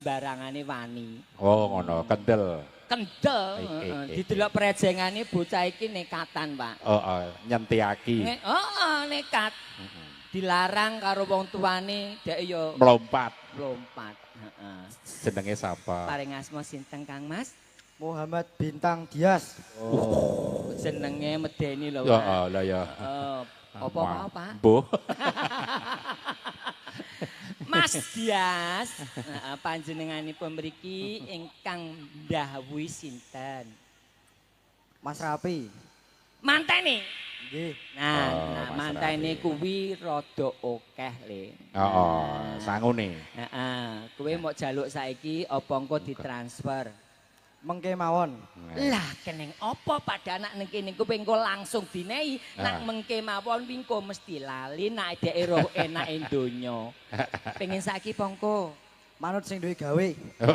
Sembarangane wani. Oh ngono, kendel. Kendel, Iki, heeh. iki. Didelok prejengane bocah iki nekatan, Pak. Oh, nyentiaki. Heeh, nekat. Dilarang karo wong tuane, dhek ya Melompat. Lompat. Heeh. Jenenge sapa? Paring asma sinten, Kang Mas? Muhammad Bintang Dias. Oh, jenenge medeni lho, Ya, Pak. oh, lah ya. Heeh. Apa mau, Pak? Mbuh. Mas Dias, heeh, panjenenganipun mriki ingkang ndhawuhi sinten? Mas Rapi. Mantene. Nggih. Nah, Oh, nah Mas mantene Rapi. kuwi rada akeh le. Oh, sangune. Heeh, kowe mau jaluk saiki apa engko ditransfer? Mengke mawon. Lah keneng apa pada anak neng kene kowe engko langsung dinehi, nak mengke mawon wingko mesti lali nak dheke roh enake donya. Pengen saiki apa engko? Manut sing duwe gawe.